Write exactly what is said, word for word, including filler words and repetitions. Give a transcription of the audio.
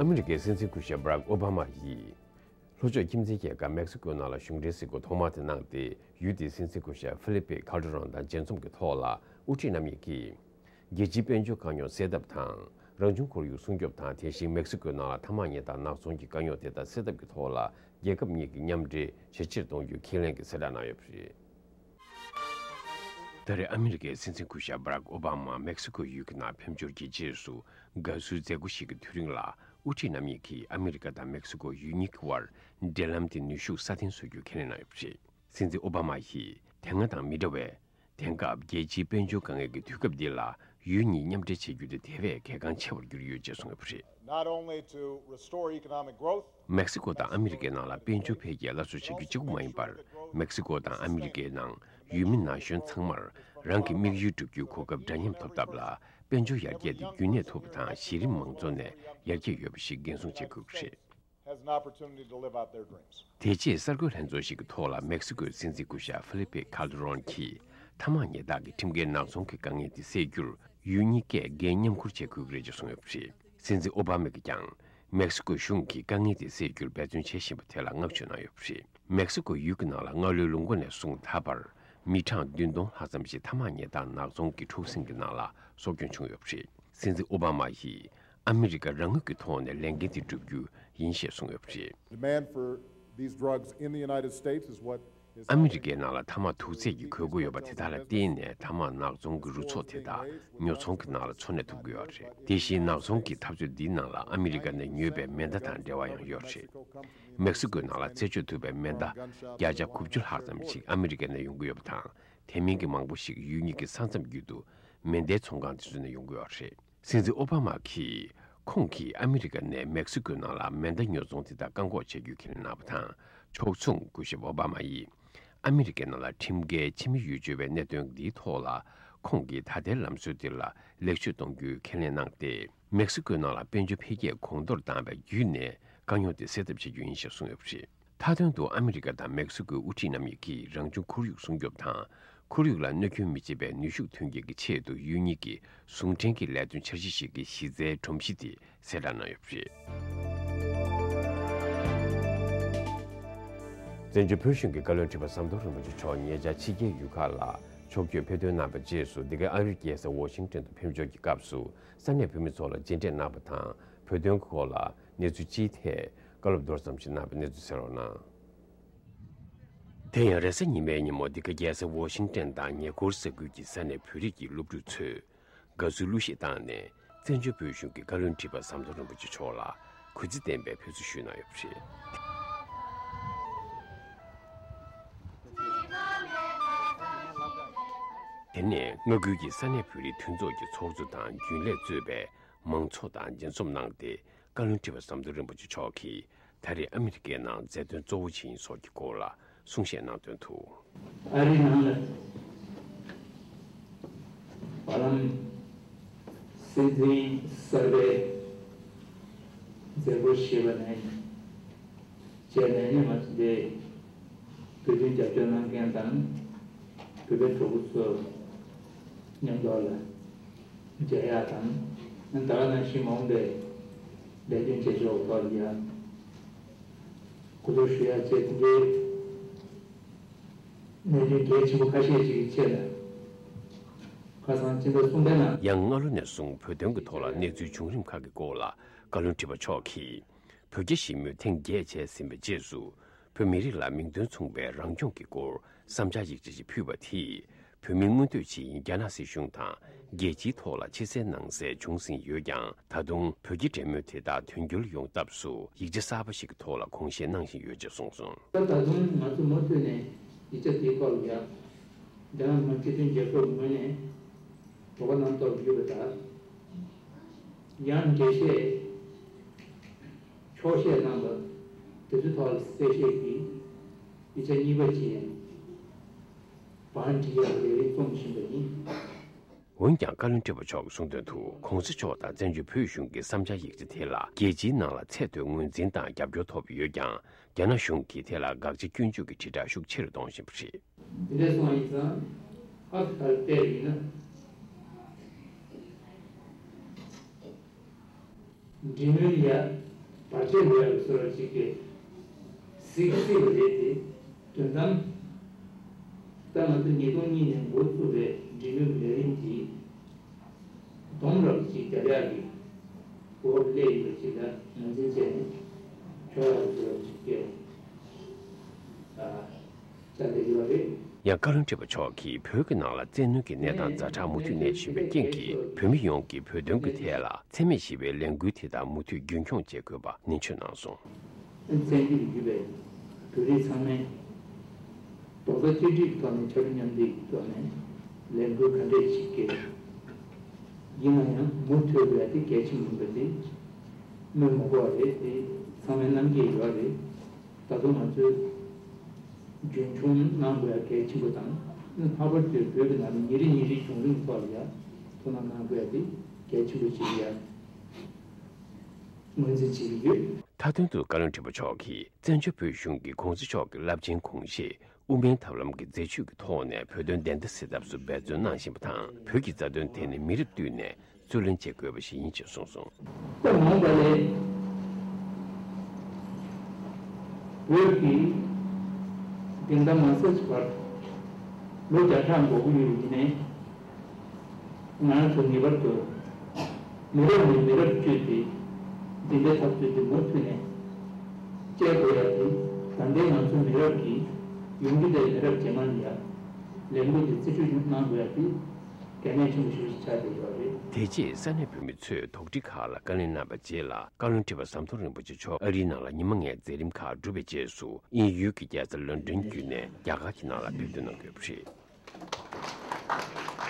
ཨ་མི་རི་ཀའི་སྲིད་འཛིན་སྐུ་ཞབས་Barack Obama་ཡིས། ལྷོ་ཕྱོགས་ཁྱིམ་མཚེས་རྒྱལ་ཁབ་མེག་སི་ཀོའི་ནང་ལ་གཞུང་འབྲེལ་གཟིགས་སྐོར་ཐོག་མ་དེ་གནང་སྟེ། ཡུལ་དེའི་སྲིད་འཛིན་སྐུ་ཞབས་Felipe Calderon་དང་མཇལ་འཛོམས་ཀྱི་ཐོག་ལ་དབུ་ཁྲིད་རྣམ་གཉིས་ཀྱིས། རྒྱལ་སྤྱིའི་དཔལ་འབྱོར་དཀའ་རྙོག་སེལ་ཐབས་དང་། རང་བྱུང་ཁོར་ཡུག་སྲུང་སྐྱོབ་དང་། དེ་བཞིན་མེག་སི་ཀོའི་ནང་ལ་ཐ་མག་ཉོས་དང་ནག་ཚོང་གི་དཀའ་རྙོག་དེ་དག་སེལ་ཐབས་ཀྱི་ཐོག་ལ། རྒྱལ་ཁབ་གཉིས་ཀྱི་མཉམ་འབྲེལ་ཇེ་ཆེར་གཏོང་རྒྱུའི་ཁས་ལེན་གྱི་གསལ་བསྒྲགས་གནང་ཡོད་པ་རེད། ད་རེས་ཨ་མི་རི་ཀའི་སྲིད་འཛིན་སྐུ་ཞབས་Barack Obama་མེག་སི་ཀོ་ཡུལ་གྱི་ནང་ཕེབས་འབྱོར་གྱི་རྗེས་སུ། དགའ་བསུའི་མཛད་སྒོ་ཞིག་གི་དུས་རིང་ལ། དབུ་ཁྲིད་རྣམ་གཉིས་ཀྱིས་ཨ་མི་རི་ཀ་དང་མེག་སི་ཀོ་ཡུལ་གཉིས་ཀྱི་དབར་འབྲེལ་ལམ་དེ་ནུས་ཤུགས་སྲ་བརྟན་བཟོ་རྒྱུའི་ཁས་ལེན་གནང་ཡོད་པ་རེད། སྲིད་འཛིན་ཨོ་བྷ་མ་ཡིས་དེ་སྔ་དང་མི་འདྲ་བའི། དེང་སྐབས་རྒྱལ་སྤྱིའི་དཔལ་འབྱོར་དཀའ་ངལ་གྱི་དུས་སྐབས་འདི་ལ་ཡུལ་གཉིས་མཉམ་འབྲེལ་བྱེད་རྒྱུ་དེ་དེ་བས་གལ་འགངས་ཆེ་བར་གྱུར་ཡོད་ཅེས་གསུངས་ཡོད་པ་རེད། Not only to restore economic growth, མེག་སི་ཀོ་དང་ཨ་མི་རི་ཀའི་ནང་ལ་དཔལ་འབྱོར་འཕེལ་རྒྱས་སླར་གསོ་བྱ་རྒྱུ་གཅིག་པུ་མ་ཡིན་པར། མེག་སི་ཀོ་དང་ཨ་མི་རི་ཀའི་ནང་ཡུལ་མི་ན་གཞོན་ཚང་མར་རང་གི་དམིགས་ཡུལ་བསྒྲུབ་རྒྱུའི་གོ་སྐབས་འདྲ་མཉམ་ཐོབ་ཐབས་ལ། དཔལ་འབྱོར་ཡར་རྒྱས་དེ་རྒྱུན་གནས་ཐུབ་པ་དང་། གཞི་རིམ་མང་ཚོགས་ནས་ཡར་རྒྱས་ཡོད་པ་ཞིག་འགན་སྲུང་བྱེད་དགོས་ཀྱི་རེད། Has an opportunity to live out their dreams. དེ་རྗེས་གསར་འགོད་ལྷན་ཚོགས་ཤིག་གི་ཐོག་ལ་མེག་སི་ཀོའི་སྲིད་འཛིན་སྐུ་ཞབས་Felipe Calderon་གྱིས་ཐ་མག་ཉོས་དག་གི་ཁྲིམས་འགལ་ནག་ཚོང་གི་དཀའ་ངལ་དེ་སེལ་རྒྱུར་ཡུལ་གཉིས་ཀས་འགན་མཉམ་འཁུར་བྱེད་དགོས་ཀྱི་རེད་ཅེས་གསུངས་ཡོད་པ་རེད། སྲིད་འཛིན་ཨོ་བྷ་མ་གིས་ཀྱང་མེག་སི་ཀོ་གཞུང་གིས་དཀའ་ངལ་དེ་སེལ་རྒྱུར་འབད་བརྩོན་བྱེད་བཞིན་པ་དེ་ལ་བསྔགས་བརྗོད་གནང་ཡོད་པ་རེད། མེག་སི་ཀོ་ཡུལ་གྱི་ནང་ལ་སྔ་ལོའི་ལོ་འགོ་ནས་བཟུང་ད་བར་མི་གྲངས་བདུན་སྟོང་ལྷག་ཙམ་ཞིག་ཐ་མག་ཉོས་དང་ནག་ཚོང་གི་འཁྲུག་ཟིང་གི་ནང་ལ་སྲོག་སྐྱོན་བྱུང་ཡོད་པ་རེད། སྲིད་འཛིན་ཨོ་བྷ་མ་ཡིས་ཨ་མི་རི་ཀ་རང་ངོས་ཀྱི་ཐོག་ནས་ལས་འགན་དེ་བསྒྲུབ་རྒྱུ་ཡིན་ཞེས་གསུངས་ཡོད་པ་རེད། Demand for these drugs in the United States is what is ཨ་མི་རི་ཀའི་ནང་ལ་ཐ་མག་དུག་རྫས་ཀྱི་དགོས་མཁོ་ཡོད་པ་དེ་དག་ལ་བརྟེན་ནས་ཐ་མག་ནག་ཚོང་གི་རུ་ཚོགས་དེ་དག་ཉོ་ཚོང་གི་ནང་ལ་འཚོ་གནས་ཐུབ་ཀྱི་ཡོད་རེད། དེ་བཞིན་ནག་ཚོང་གི་འཐབ་རྩོད་འདིའི་ནང་ལ་ཨ་མི་རི་ཀ་ནས་ཉོས་པའི་མེ་མདའ་དང་འབྲེལ་བ་ཡང་ཡོད་རེད། མེག་སི་ཀོའི་ནང་ལ་རྩད་གཅོད་ཐུབ་པའི་མེ་མདའ་བརྒྱ་ཆ་དགུ་བཅུ་ལྷག་ཙམ་ཞིག་ཨ་མི་རི་ཀ་ནས་ཡོང་གི་ཡོད་པ་དང་། དེ་མིན་གྱི་མང་པོ་ཞིག་ཡུལ་གཉིས་ཀྱི་ས་མཚམས་བརྒྱུད་དུ་མེ་མདའི་ཚོང་ཁང་དེ་ཚོ་ནས་ཡོང་གི་ཡོད་རེད། སྲིད་འཛིན་ཨོ་བྷ་མ་གིས་ཁོང་གིས་ཨ་མི་རི་ཀ་ནས་མེག་སི་ཀོའི་ནང་ལ་མེ་མདའ་ཉོ་ཚོང་དེ་དག་བཀག་འགོག་བྱ་རྒྱུའི་ཁས་ལེན་གནང་བ་དང་། ཕྱོགས་མཚུངས་སྐུ་ཞབས་ཨོ་བྷ་མ་ཡིས་ཨ་མི་རི་ཀའི་ནང་ལ་ཁྲིམས་འགལ་ཕྱི་མི་ཡུལ་སྤྱོད་པའི་གནད་དོན་འདིའི་ཐོག་ལ་ཁོང་གིས་ད་ལྟའི་ལམ་སྲོལ་དེ་ལ་ལེགས་བཅོས་གཏོང་རྒྱུའི་ཁས་ལེན་གནང་སྟེ། མེག་སི་ཀོའི་ནང་ལ་དཔལ་འབྱོར་འཕེལ་རྒྱས་གོང་མཐོར་བཏང་བའི་བརྒྱུད་ནས་དཀའ་རྙོག་དེ་སེལ་ཐབས་བྱེད་རྒྱུ་ཡིན་ཞེས་གསུངས་ཡོད་པ་རེད། མཐའ་དོན་དུ་ཨ་མི་རི་ཀ་དང་མེག་སི་ཀོའི་དབུ་ཁྲིད་རྣམ་གཉིས་ཀྱིས་རང་བྱུང་ཁོར་ཡུག་སྲུང་སྐྱོབ་དང་། ཁོར་ཡུག་ལ་གནོད་སྐྱོན་མི་བྱེད་པའི་ནུས་ཤུགས་ཐོན་སྐྱེད་ཀྱི་ཆེད་དུ་ཡུལ་གཉིས་ཀྱི་ཟུང་འབྲེལ་གྱི་ལས་དོན་འཆར་གཞི་ཞིག་གི་གཞི་རྩའི་སྒྲོམ་གཞི་དེ་གསལ་བསྒྲགས་གནང་ཡོད་པ་རེད། བཙན་བྱོལ་བོད་གཞུང་གི་བཀའ་བློན་ཁྲི་པ་ཟམ་གདོང་རིན་པོ་ཆེ་མཆོག་ཉེ་ཆར་ཕྱི་རྒྱལ་ཡུལ་ཁག་ལ་ཕྱོགས་བསྐྱོད་ཕེབས་ཐོན་གནང་བའི་རྗེས་སུ། འདི་གའི་ཨ་རིའི་རྒྱལ་ས་ཝ་ཤིང་ཏོན་དུ་ཕེབས་འབྱོར་གྱི་སྐབས་སུ། ས་གནས་བོད་མི་ཚོ་ལ་མཇལ་འཕྲད་གནང་བ་དང་། བོད་དོན་གྱི་སྐོར་ལ་གནས་ཚུལ་སྤྱིའི་ཐད་བཀའ་སློབ་མདོར་ཙམ་ཞིག་གནང་བའི་གནས་ཚུལ་གསན་རོགས་གནང་། དེ་ཡང་རེས་གཟའ་ཉི་མའི་ཉིན་མོ། འདི་ག་རྒྱལ་ས་ཝ་ཤིང་ཏོན་དང་ཉེ་འཁོར་ས་ཁུལ་གྱི་ས་གནས་བོད་རིགས་ཀྱི་སློབ་ཕྲུག་ཚོས་དགའ་བསུའི་གླུ་གཞས་བཏང་ནས། བཙན་བྱོལ་བོད་གཞུང་གི་བཀའ་བློན་ཁྲི་པ་ཟམ་གདོང་རིན་པོ་ཆེ་མཆོག་ལ་གུས་བརྩི་ལྡན་པའི་ཕེབས་བསུ་ཞུས་གནང་ཡོད་པ་རེད། དེ་ནས་མངའ་ཁུལ་གྱི་ས་གནས་བོད་རིགས་མཐུན་ཚོགས་ཀྱི་ཚོགས་གཙོ་དང་རྒྱུན་ལས་གཙོས་པའི་མང་ཚོགས་དང་མཇལ་འཛོམས་གནང་སྟེ། བཀའ་བློན་ཁྲི་པ་ཟམ་གདོང་རིན་པོ་ཆེ་མཆོག་གིས་ད་རེས་ཨ་མི་རི་ཀའི་ནང་མཛད་དོན་གཙོ་བོ་ཇི་ཡིན་སོགས་ཀྱི་སྐོར་ལ་གསུང་བཤད་གནང་དོན་དུ། ཨ་རིའི་ནང་ལ་བར་ལམ་སྲིད་འཛིན་གསར་པའི་མཛད་སྒོ་ཞེས་པ་ནས། བྱས་ནས་ནི་ང་ཚོ་འདི་བོད་དོན་རྒྱབ་སྐྱོར་གནང་མཁན་དང་། བོད་པའི་གྲོགས་པོ་ཚོ་མཉམ་དུ་ལ་མཇལ་ཡག་དང་། ད་ག་ནང་བཞིན་མ་འོངས་པའི་ལས་དོན་བྱེད་ཕྱོགས་ཐོག་ལ་ཡང་གོ་བསྡུར་ཞུ་ཡག་བཅས་དེ་འདྲའི་གནད་དོན་གལ་ཆེན་པོ་ཁ་ཤས་ཅིག་གི་ཆེད་ལ་ཁ་སང་སྤྱི་ཟླ་གསུམ་པའི་ནང་། ཡང་སྔ་ལོ་ནས་བཟུང་བོད་དོན་གྱི་ཐོག་ལ་གནས་ཚུལ་བྱུང་རིམ་ཁག་གི་སྐོར་ལ་བཀའ་བློན་ཁྲི་པ་མཆོག་གིས། བོད་རྒྱ་ཞི་མོལ་ཐེངས་བརྒྱད་བྱས་ཟིན་པའི་རྗེས་སུ། བོད་མི་རིགས་ལ་མིང་དོན་མཚུངས་པའི་རང་སྐྱོང་གི་སྐོར་བསམ་འཆར་ཡིག་ཆ་ཞིག་ཕུལ་བ་དེས། བོད་མིའི་མངོན་འདོད་ཇི་ཡིན་རྒྱ་ནག་སྲིད་གཞུང་དང་རྒྱལ་སྤྱིའི་ཐོག་ལ་ཕྱི་གསལ་ནང་གསལ་བྱུང་ཟིན་ཡོད་ཀྱང་། ད་དུང་བོད་རྒྱའི་འབྲེལ་མོལ་དེ་དག་དོན་འཁྱོལ་ཡོང་ཐབས་སུ་ཡིག་ཆ་གསར་པ་ཞིག་གི་ཐོག་ལ་དགོངས་བཞེས་གནང་བཞིན་ཡོད་ཅེས་གསུངས་སོང་། ད་དུང་ང་ཚོ་མུ་མཐུད་ནས་ཡིག་ཆ་དེའི་ཐོག་ལ་ཡང་རྒྱ་ནག་མི་དབང་སྤྱི་མཐུན་རྒྱལ་ཁབ་ངོས་ནས་དོ་ཁུར་གནང་ཐབས་ཡོད་པ་དང་། ཡང་འགྲེལ་བཤད་འཁྱོག་བཤད་གནང་བ་དེ་ཚོའི་ཐོག་ལ་གསལ་བཤད་ཀྱིས་ཡིག་ཆ་གཉིས་པ་ཅིག་བང་སྒྲིག་ཡག་ལས་རིམ་རྩོམ་བཞིན་པ་ཡིན། འོན་ཀྱང་། བཀའ་བློན་ཁྲི་པ་མཆོག་གིས་གསུངས་དོན་དུ། ༸གོང་ས་མཆོག་དང་བཙན་བྱོལ་བོད་གཞུང་གི་བསམ་འཆར་ཡིག་ཆ་དེ་ལ་རྒྱལ་སྤྱིའི་ནང་ལ་ཚད་མཐོའི་ངོས་འཛིན་དང་རྒྱབ་སྐྱོར་ཐོབ་ཡོད་ཀྱང་། རྒྱ་ནག་གཞུང་གིས་དེ་ལ་དགག་བྱ་སྐྱོན་བརྗོད་ཀྱི་དྲིལ་བསྒྲགས་ཤུགས་ཆེ་རུ་གཏོང་བཞིན་པ་རེད། དེ་འདྲ་སོང་བ་ཡིན་ཙང་། ཨ་ཕ་ལྟར་བལྟས་ཡིན་ན། འབྲེལ་མོལ་ཡ་ བར་ཆད་འགྲོ་ཡག་གི་བཟོ་འདྲ་ཅིག་གི་གཟིགས་སྲིད་པ་རེད་དེ། དོན་དམ་ད་ང་ཚོ་ཉིས་སྟོང་གཉིས་ནས་འགོ་བཙུགས་པའི་འབྲེལ་ཡོད་ཀྱི་ལས་རིམ་དེ་སྡོམ་རབ་ཅིག་རྒྱབ་ཡག་གི་འོག་སླེབས་ཡོད་པ་ཅིག་ལ་ངོས་འཛིན་བྱས་ནས་ཆོག་ཡག་བཟོ་འདྲ་ཅིག་གི་ཨ་ཆགས་བསྡད་ཡོད་རེད། ཡང་བཀའ་བློན་ཁྲི་པ་མཆོག་གིས་བོད་ཀྱི་ནང་ལ་བཙན་གནོན་གྱི་གནས་སྟངས་ཛ་དྲག་མུ་མཐུད་གནས་བཞིན་པའི་རྐྱེན་གྱིས་བོད་མི་ཡོངས་ཀྱིས་བོད་དོན་གྱི་ཐད་ལ་འཚེ་མེད་ཞི་བའི་ལས་འགུལ་དེ་དག་མུ་མཐུད་རྒྱུན་འཁྱོངས་བྱེད་དགོས་པ་ནན་བརྗོད་གནང་སོང་། བཙན་བྱོལ་ཡུལ་པའི་བོད་རིགས་ཚང་མས་རྡོག་རྩ་གཅིག་སྒྲིལ་གྱི་ཐོག་ནས་ཕྱར་གྲུ་མཉམ་འདེགས་ཀྱི་ཐོག་ནས་ལས་འགུལ་ག་འདྲས་ཤིག་སྐྱེལ། ཡིན་ན་ཡང་མུ་མཐུད་དགོས་ཡ་དེ་གལ་ཆེན་པོ་ཡིན་པ་དེ་སྨོས་མ་དགོས་པ་རེད། དེ་ཚང་མའི་རྣམ་འགྱེད་ཡོད་རེད། ད་དུང་ང་ཚོས་རྒྱུན་འཁྱོངས་གནང་དགོས་ཡ་གལ་ཆེན་པོ་དང་། ལྷག་པར་དུ་བོད་ཀྱི་ནང་ནས་ཉིན་རེ་ཉིན་རེའི་བྱུང་རིམ་ཐོག་ལ་ཡ་ཐུགས་སྣང་གནང་དགོས་ཡ་དེ་གལ་ཆེན་པོ་ཞིག་ཡ་ངོས་འཛིན་བྱེད་ཀྱི་ཡོད། མཐའ་དོན་དུ་བཀའ་བློན་ཁྲི་པ་མཆོག་གིས་བཙན་བྱོལ་བོད་གཞུང་གི་གོང་ས་མཆོག་གི་རླབས་ཆེན་དགོངས་བཞེད་དབུ་མའི་ཐབས་ལམ་གྱི་མཛད་ཇུས་ཀྱི་ཐོག་ནས་བོད་དོན་བདེན་མཐའ་གསལ་ཐབས་སུ་འབད་བརྩོན་གནང་བཞིན་པ་དང་། བོད་ཀྱི་རྩ་དོན་དེ་ནི་མི་རབས་བསྟུད་ནས་རྩོད་ལེན་བྱེད་དགོས་པ་ཞིག་ཡིན་ཅེས་གསུངས་སོང་། ད་མང་པ་ལས་བོད་ཀྱི་བདེན་མཐའ་མ་གསལ་གྱི་བར་ལོ་བརྒྱ་ཕྲག་འགོར་གྱི་ཡོད་པ་ཡིན་ནའི། ང་རང་ཚོ་ངེས་པར་དུ་མི་རབས་ནས་མི་རབས་བསྐྱོད་དེ་འདི་འདྲའི་འཐབ་རྩོད་དེ་མུ་མཐུད་ནས་བྱེད་དགོས་ཡ་དེ། ད་ལྟའི་ང་ཚོ་མི་རབས་ཀྱིས་ཡོང་རྒྱུ་དེ་མི་རབས་རྗེས་མ་ལ་ཡ་ལས་འགུལ་དེ་རྩིས་སྤྲོད་གནང་དགོས་ཡ་དེ་གལ་གནད་ཆེན་པོ་ཞིག་ཆགས་བསྡད་ཡོད་རེད། དེ་རྗེས་ས་གནས་བོད་མི་ཚོས་དོགས་འདྲི་ཁག་ལ་བཀའ་ལན་གནང་བའི་རྗེས་ལ། བཀའ་བློན་ཁྲི་པ་ཟམ་གདོང་རིན་པོ་ཆེ་མཆོག་ཨ་རིའི་ནང་ལ་ཉི་མ་ལྔའི་མཛད་རིམ་ཁག་གྲུབ་པའི་རྗེས་སུ། དབྱིན་ཡུལ་གྱི་རྒྱལ་ས་ལོན་ཌོན་བརྒྱུད་ནས་རྒྱ་གར་གྱི་ནང་ལ་ཕེབས་ཐོན་གནང་དགོས་པ་རེད།